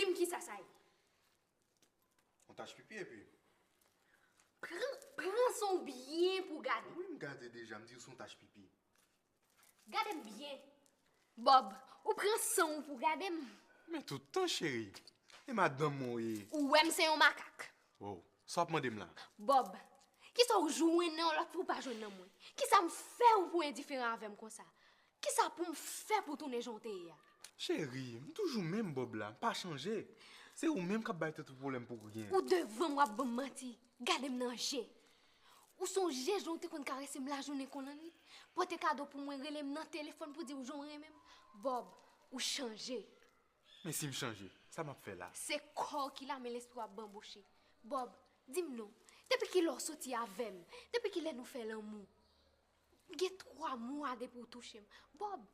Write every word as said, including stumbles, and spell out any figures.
Di m kisa sa ye. Yon tach pipi epi. Pran, pran san w byen pou w gade. Wi, m gade deja, m di w se yon tach pipi. Gade m byen. Bob, ou pran san w pou w gade m. Men tout tan, cheri. E madanm mwen w ye. Ou wè m se yon makak. Oh, sa w ap mande m la? Bob, kisa w jwenn nan yon lòt fi w pa jwenn nan mwen? Kisa m fè w pou w endiferan avè m konsa? Kisa pou m fè pou w tounen jan w te ye a? Cheri, m toujou menm Bob la, m pa chanje. Se ou menm k ap bay tèt ou pwoblèm pou ryen. Ou devan m w ap ban m manti. Gade m nan je. Ou sonje jan w te konn karese m lajounen kon lannwit? Pote kado pou mwen, rele m nan telefòn pou di w jan w renmen m? Bob, ou chanje. Men si m chanje, sa m ap fè la? Se kò w ki la, men lespri w ap banboche. Bob, di m non, depi kilè w soti avè m? Depi kilè nou fè lanmou? Gen twa mwa depi w touche m. Bob,